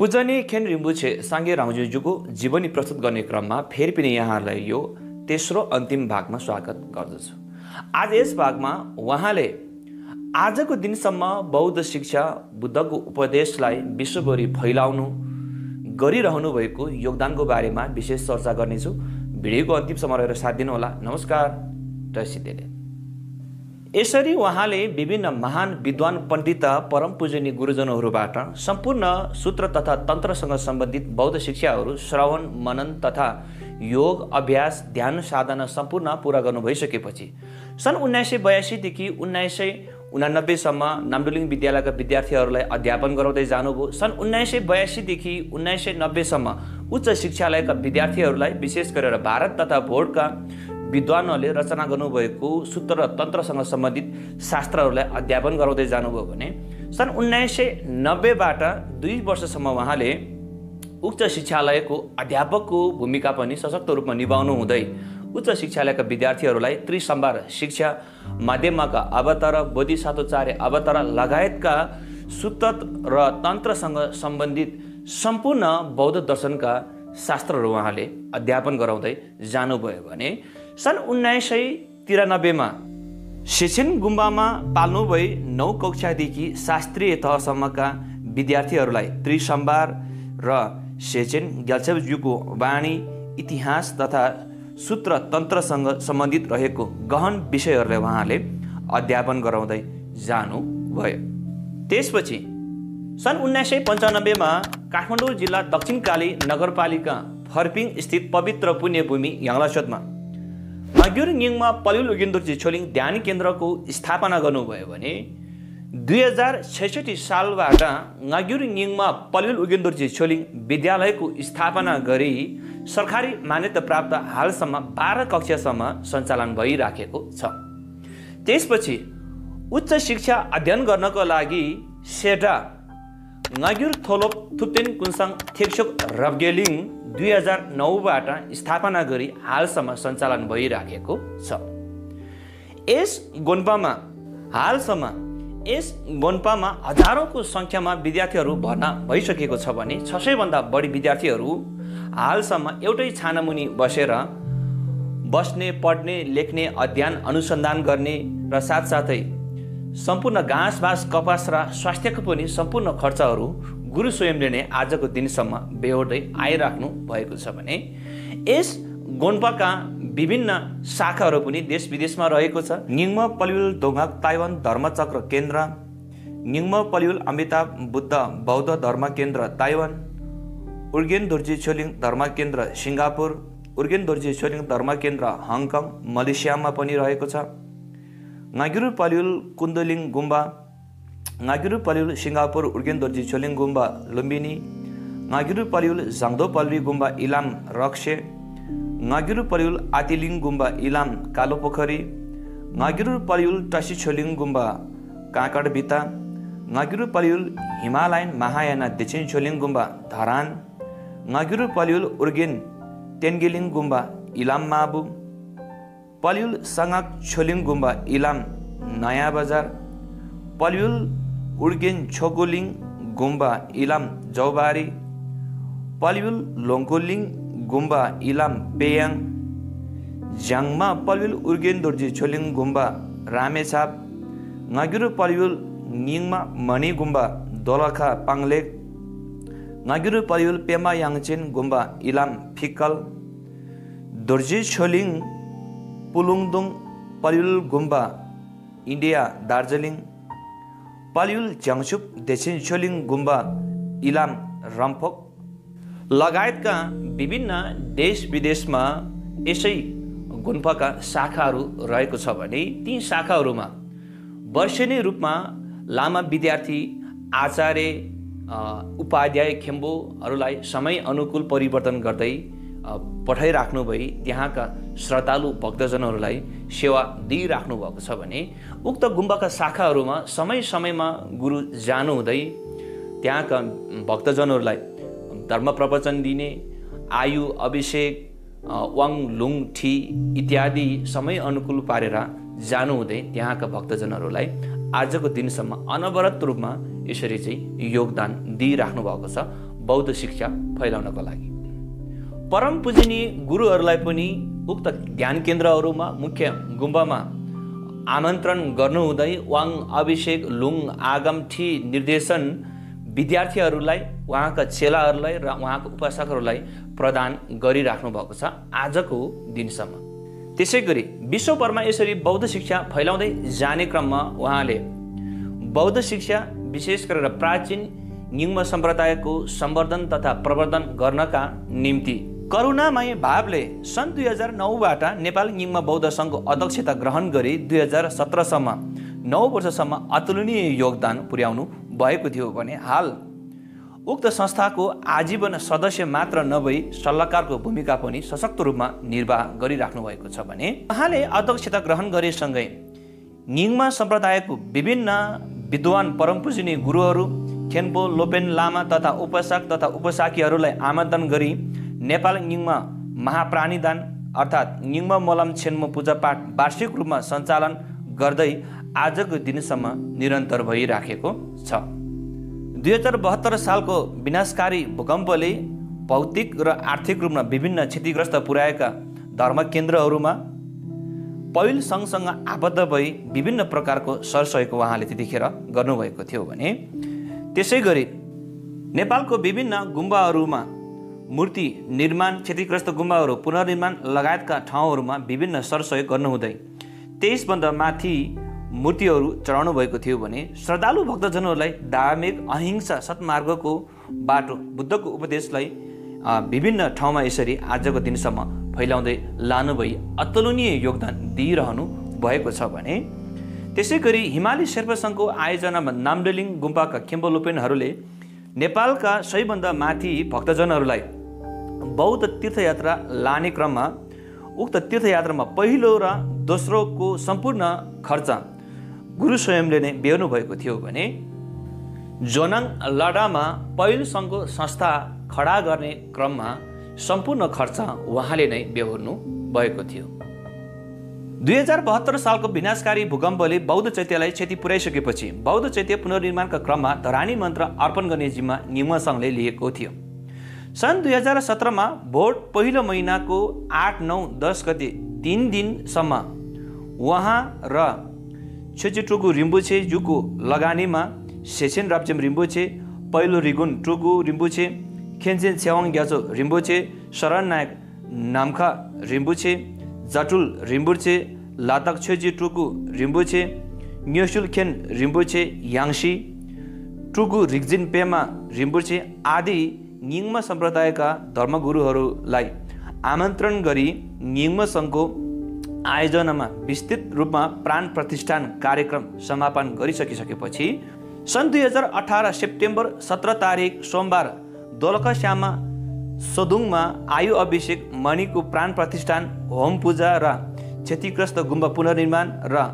पूजनीय खेन रिम्बुछे साङ्गे राउजुजुको जीवनी प्रस्तुत गर्ने क्रममा फेरि पनि यहाँहरूलाई यो तेस्रो अन्तिम भागमा स्वागत गर्दछु। आज यस भागमा उहाँले आजको दिनसम्म बौद्ध शिक्षा बुद्धको उपदेशलाई विश्वभरि फैलाउनु गरिरहनु भएको योगदानको बारेमा विशेष चर्चा गर्नेछु। भिडियोको अन्तिमसम्म रहेर साथ दिनुहोला। नमस्कार र सिद्धेले। यसरी उहाँले विभिन्न महान विद्वान पण्डित परम पूजनीय गुरुजनहरूबाट सम्पूर्ण सूत्र तथा तन्त्रसँग सम्बन्धित बौद्ध शिक्षाहरू श्रवण मनन तथा योग अभ्यास ध्यान साधना सम्पूर्ण पूरा गर्नु भइसकेपछि सन् 1982 देखि 1989 सम्म नाम्डुलिङ विद्यालयका विद्यार्थीहरूलाई अध्यापन गराउँदै जानुभयो। सन् 1982 देखि 1990 सम्म उच्च शिक्षालयका विद्यार्थीहरूलाई विशेष गरेर भारत तथा बोर्डका विद्वानहरूले रचना गर्नुभएको सूत्र र तन्त्रसँग सम्बन्धित शास्त्रहरूलाई अध्यापन गराउँदै जानुभयो भने सन् 1990बाट 2 वर्षसम्म उहाँले उच्च शिक्षालयको अध्यापकको भूमिका पनि सशक्त रूपमा निभाउनु हुँदै उच्च शिक्षालयका विद्यार्थीहरूलाई त्रिसम्भार शिक्षा माध्यमका अवतार बोधिसत्वाचार्य अवतार लगायतका सूत्र र तन्त्रसँग सम्बन्धित सम्पूर्ण बौद्ध दर्शनका शास्त्रहरू उहाँले अध्यापन गराउँदै जानुभयो भने सन् 1993 मा सेचेन गुम्बामा पाल्नुभई 9 कक्षादेखि शास्त्रीय तहसम्मका विद्यार्थीहरूलाई त्रिसम्भार र सेचेन ग्याल्छेबजुको वाणी इतिहास तथा सूत्र तन्त्रसँग सम्बन्धित रहेको गहन विषयहरूलाई उहाँले अध्यापन गराउँदै जानुभयो। त्यसपछि सन् 1995 मा काठमाडौँ जिल्ला दक्षिणकाली नगरपालिका फर्पिङ स्थित पवित्र पुण्यभूमि याङलाचोतमा नाग्युर ङिङमा पल्युल उगेन्दुर्जी छोलिङ ध्यान केन्द्रको स्थापना गर्नुभयो भने 2066 सालबाट नाग्युर ङिङमा पल्युल उगेन्दुर्जी छोलिङ विद्यालयको स्थापना गरी सरकारी मान्यता प्राप्त हालसम्म 12 कक्षासम्म सञ्चालन भइराखेको छ। त्यसपछि उच्च शिक्षा अध्ययन गर्नको लागि सेडा नाग्युर थोलोप थुप्तेन कुन्साङ थेक्सोक रब्गेलिङ 2009बाट स्थापना गरी हालसम्म सञ्चालन भइराखेको छ। यस गोन्पामा हजारौंको सङ्ख्यामा विद्यार्थीहरू भर्ना भइसकेको छ भने 600 भन्दा बढी विद्यार्थीहरू हालसम्म एउटै छानामुनि बस्ने पढ्ने लेख्ने अध्ययन अनुसन्धान गर्ने र साथसाथै सम्पूर्ण घाँस कपास र स्वास्थ्यको पनि सम्पूर्ण खर्चहरू गुरु स्वयंले नै आजको दिनसम्म बेहोर्दै आइराख्नु भएको छ भने यस गोन्पाका विभिन्न शाखाहरू पनि देश विदेशमा रहेको छ। ङिङमा पल्युल दोङाक ताइवान धर्मचक्र केन्द्र, ङिङमा पल्युल अमिताभ बुद्ध बौद्ध धर्म केन्द्र ताइवान, उर्गेन दोर्जी छोलिङ धर्म केन्द्र सिङ्गापुर, उर्गेन दोर्जी छोलिङ धर्म केन्द्र हङकङ मलेसियामा पनि रहेको छ। नाग्युर पल्युल कुन्दलिङ गुम्बा, नाग्युर पल्युल सिङ्गापुर उर्गेन दोर्जी छोलिङ गुम्बा लुम्बिनी, नाग्युर पल्युल झाङदो पल्री गुम्बा इलाम रक्से, नाग्युर पल्युल आतिलिङ गुम्बा इलाम कालोपोखरी, नाग्युर पल्युल टसी छोलिङ गुम्बा काँकडभिता, नाग्युर पल्युल हिमालयन महायाना दक्षिण छोलिङ गुम्बा धरान, नाग्युर पल्युल उर्गेन तेन्गेलिङ गुम्बा इलाम माबु, पल्युल सङाक छोलिङ गुम्बा इलाम नयाँ बजार, पल्युल उर्गेन छोगोलिङ गुम्बा इलाम जौबारी, पल्युल लोङ्गोलिङ गुम्बा इलाम पेयाङ, ज्याङमा पल्युल उर्गेन दोर्जी छोलिङ गुम्बा रामेछाप, नाग्युर पल्युल ङिङमा मणि गुम्बा दोलखा पाङलेक, नाग्युर पल्युल पेमा याङचेन गुम्बा इलाम फिक्कल, दोर्जी छोलिङ पुलुङदुङ पल्युल गुम्बा इन्डिया दार्जिलिङ, पल्युल ज्याङसुप दक्षिण छोलिङ गुम्बा इलाम रम्फोक लगायतका विभिन्न देश विदेशमा यसै गुम्पाका शाखाहरू रहेको छ भने ती शाखाहरूमा वर्षेनी रूपमा लामा विद्यार्थी आचार्य उपाध्याय खेम्बोहरूलाई समय अनुकूल परिवर्तन गर्दै पठाइराख्नु भई त्यहाँका श्रद्धालु भक्तजनहरूलाई सेवा दिइराख्नु भएको छ भने उक्त गुम्बाका शाखाहरूमा समय समयमा गुरु जानु हुँदै त्यहाँका भक्तजनहरूलाई धर्म प्रवचन दिने, आयु अभिषेक, वाङ लुङ ठी इत्यादि समय अनुकूल पारेर जानु हुँदै त्यहाँका भक्तजनहरूलाई आजको दिनसम्म अनवरत रूपमा यसरी चाहिँ योगदान दिइराख्नु भएको छ। बौद्ध शिक्षा फैलाउनको लागि। परम पूजनीय गुरुहरूलाई पनि उक्त ध्यान केन्द्रहरूमा मुख्य गुम्बामा आमन्त्रण गर्नुहुँदै वाङ अभिषेक लुङ आगम ठी निर्देशन विद्यार्थीहरूलाई, उहाँका चेलाहरूलाई र उहाँका उपासकहरूलाई प्रदान गरिराख्नु भएको छ आजको दिनसम्म। त्यसै गरी विश्वभरमा यसरी बौद्ध शिक्षा फैलाउँदै जाने क्रममा उहाँले बौद्ध शिक्षा विशेष गरेर प्राचीन निङ्म सम्प्रदायको सम्वर्धन तथा प्रवर्धन गर्नका निम्ति करुणामय भावले सन् 2009बाट नेपाल निङ्म बौद्ध सङ्घको अध्यक्षता ग्रहण गरी 2017सम्म 9 वर्षसम्म अतुलनीय योगदान पुर्याउनु भएको थियो भने हाल उक्त संस्थाको आजीवन सदस्य मात्र नभई सल्लाहकारको भूमिका पनि सशक्त रूपमा निर्वाह गरिराख्नु भएको छ भने उहाँले अध्यक्षता ग्रहण गरेसँगै निङ्मा सम्प्रदायको विभिन्न विद्वान परम पूजनीय गुरुहरू खेन्पो लोपेन लामा तथा उपासक तथा उपासकीहरूलाई आमन्त्रण गरी नेपाल निङ्मा महाप्राणीदान अर्थात् निङ्मा मोलम छेन्मो पूजापाठ वार्षिक रूपमा सञ्चालन गर्दै आजको दिनसम्म निरन्तर भइराखेको छ। 2072 सालको विनाशकारी भूकम्पले भौतिक र आर्थिक रूपमा विभिन्न क्षतिग्रस्त पुर्याएका धर्म केन्द्रहरूमा पहिल सँगसँग आबद्ध भई विभिन्न प्रकारको सरसहयोग उहाँले त्यतिखेर गर्नुभएको थियो भने त्यसै गरी नेपालको विभिन्न गुम्बाहरूमा मूर्ति निर्माण, क्षतिग्रस्त गुम्बाहरू पुनर्निर्माण लगायतका ठाउँहरूमा विभिन्न सरसहयोग गर्नुहुँदै 23 भन्दा माथि मूर्तिहरू चढाउनु भएको थियो भने श्रद्धालु भक्तजनहरूलाई धार्मिक अहिंसा सत्मार्गको बाटो बुद्धको उपदेशलाई विभिन्न ठाउँमा यसरी आजको दिनसम्म फैलाउँदै लानु भई अतुलनीय योगदान दिइरहनु भएको छ भने त्यसै गरी हिमाली शेर्पा सङ्घको आयोजनामा नाम्डेलिङ गुम्पाका खेम्बो लोपेनहरूले नेपालका सबैभन्दा माथि भक्तजनहरूलाई बौद्ध तीर्थयात्रा लाने क्रममा उक्त तीर्थयात्रामा पहिलो र दोस्रोको सम्पूर्ण खर्च गुरु स्वयंले नै बेहोर्नु भएको थियो भने जोनाङ लडामा पहिलो सङ्घको संस्था खडा गर्ने क्रममा सम्पूर्ण खर्च उहाँले नै बेहोर्नु भएको थियो। 2072 सालको विनाशकारी भूकम्पले बौद्ध चैत्यलाई क्षति पुर्याइसकेपछि बौद्ध चैत्य पुनर्निर्माणका क्रममा धरानी मन्त्र अर्पण गर्ने जिम्मा निङ्म सङ्घले लिएको थियो। सन् 2017मा भोट पहिलो महिनाको 8, 9, 10 गते 3 दिनसम्म उहाँ र छेचुटुगु रिम्बुछे जुको लगानीमा सेसेन राप्चेम रिम्बुछे, पहिलो रिगुन टुगु रिम्बुछे, खेन्चेन छेवाङ ग्याचो रिम्बुछे, शरण नायक नाम्खा रिम्बुछे, जटुल रिम्बुछे, लातक छेजी टुगु रिम्बुछे, न्योसुल खेन रिम्बुछे, याङसी टुगु रिग्जिन पेमा रिम्बुछे आदि निङ्म सम्प्रदायका धर्मगुरुहरूलाई आमन्त्रण गरी निङ्म सङ्घको आयोजनामा विस्तृत रूपमा प्राण प्रतिष्ठान कार्यक्रम समापन गरिसकिसकेपछि सन् 2018 सेप्टेम्बर 17 तारिक सोमबार दोलखा सोदुङमा आयु अभिषेक मणिको प्राण प्रतिष्ठान होम पूजा र क्षतिग्रस्त गुम्बा पुनर्निर्माण र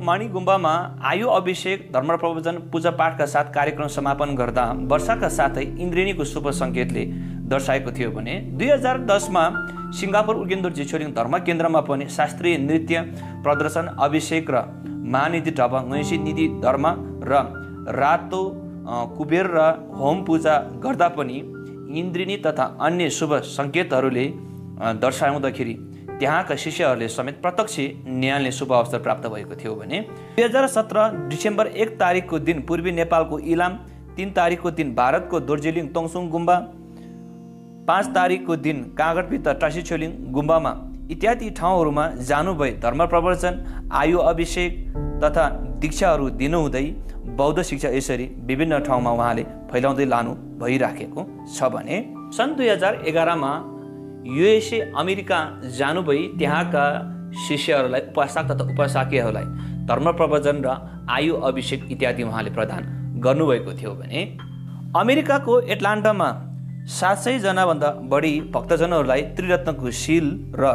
मणि गुम्बामा आयु अभिषेक धर्म प्रवचन पूजापाठका साथ कार्यक्रम समापन गर्दा वर्षाका साथै इन्द्रेणीको शुभ सङ्केतले दर्शाएको थियो भने 2010मा सिङ्गापुर उर्गेन्दुर जिछोलिङ धर्म केन्द्रमा पनि शास्त्रीय नृत्य प्रदर्शन अभिषेक र महानिधि ढब गैँसी निधि धर्म र रातो कुबेर र होम पूजा गर्दा पनि इन्द्रिणी तथा अन्य शुभ सङ्केतहरूले दर्शाउँदाखेरि त्यहाँका शिष्यहरूले समेत प्रत्यक्ष न्यायले शुभ अवसर प्राप्त भएको थियो भने 2017 डिसेम्बर 1 तारिकको दिन पूर्वी नेपालको इलाम, 3 तारिकको दिन भारतको दोर्जिलिङ तोङसुङ गुम्बा, 5 तारिकको दिन काँगडभित्र टासीछोलिङ गुम्बामा इत्यादि ठाउँहरूमा जानुभई धर्म प्रवचन, आयु अभिषेक तथा दीक्षाहरू दिनुहुँदै बौद्ध शिक्षा यसरी विभिन्न ठाउँमा उहाँले फैलाउँदै लानु भइराखेको छ भने सन् 2011मा युएसए अमेरिका जानुभई त्यहाँका शिष्यहरूलाई उपासक तथा उपासकीहरूलाई धर्म प्रवचन र आयु अभिषेक इत्यादि उहाँले प्रदान गर्नुभएको थियो भने अमेरिकाको एटलान्टामा 700 जनाभन्दा बढी भक्तजनहरूलाई त्रिरत्नको शील र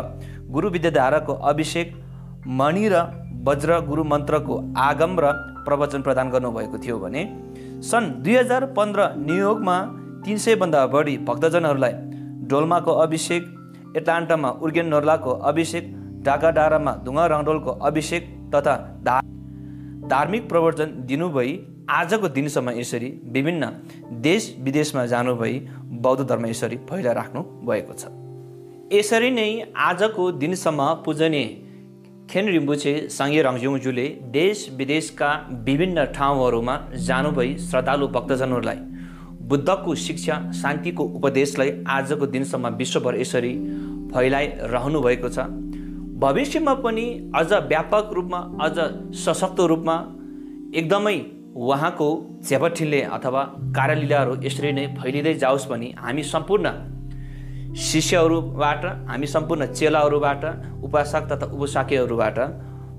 गुरु विद्याधाराको अभिषेक, मणि र वज्र गुरु मन्त्रको आगम र प्रवचन प्रदान गर्नुभएको थियो भने सन् 2015 न्युयोर्कमा 300 भन्दा बढी भक्तजनहरूलाई डोल्माको अभिषेक, एटलान्टामा उर्गेन नोर्लाको अभिषेक, ढाका डाँडामा धुङ्गा रङडोलको अभिषेक तथा धार्मिक प्रवचन दिनुभई आजको दिनसम्म यसरी विभिन्न देश विदेशमा जानुभई बौद्ध धर्म यसरी फैलाइराख्नु भएको छ। यसरी नै आजको दिनसम्म पूजनीय खेन रिम्बुछे साङ्गे रङज्यूङज्यूले देश विदेशका विभिन्न ठाउँहरूमा जानुभई श्रद्धालु भक्तजनहरूलाई बुद्धको शिक्षा शान्तिको उपदेशलाई आजको दिनसम्म विश्वभर यसरी फैलाइरहनु भएको छ। भविष्यमा पनि अझ व्यापक रूपमा अझ सशक्त रूपमा एकदमै उहाँको झेपठिल्ले अथवा कार्यलीलाहरू यसरी नै फैलिँदै जाओस् भनी हामी सम्पूर्ण शिष्यहरूबाट हामी सम्पूर्ण चेलाहरूबाट उपासक तथा उपासकीहरूबाट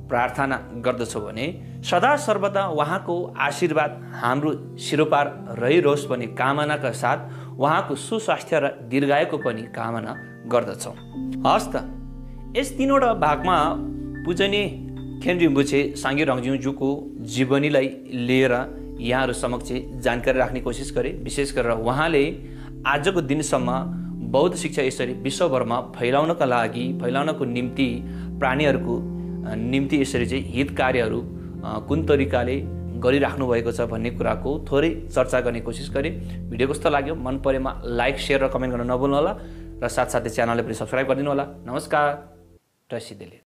प्रार्थना गर्दछौँ भने सदा सर्वदा उहाँको आशीर्वाद हाम्रो शिरोपार रहिरहोस् भन्ने कामनाका साथ उहाँको सुस्वास्थ्य र दीर्घायुको पनि कामना गर्दछौँ। हस् त, यस 3वटा भागमा पूजनीय खेन रिम्बुछे साङ्गे रङज्यूङज्यूको जीवनीलाई लिएर यहाँहरू समक्ष जानकारी राख्ने कोसिस गरे। विशेष गरेर उहाँले आजको दिनसम्म बौद्ध शिक्षा यसरी विश्वभरमा फैलाउनको निम्ति प्राणीहरूको निम्ति यसरी चाहिँ हित कार्यहरू कुन तरिकाले गरिराख्नु भएको छ भन्ने कुराको थोरै चर्चा गर्ने कोसिस गरे। भिडियो कस्तो लाग्यो? मन परेमा लाइक, सेयर र कमेन्ट गर्न नभुल्नुहोला र साथसाथै च्यानललाई पनि सब्सक्राइब गरिदिनु होला। नमस्कार र सिद्धेले।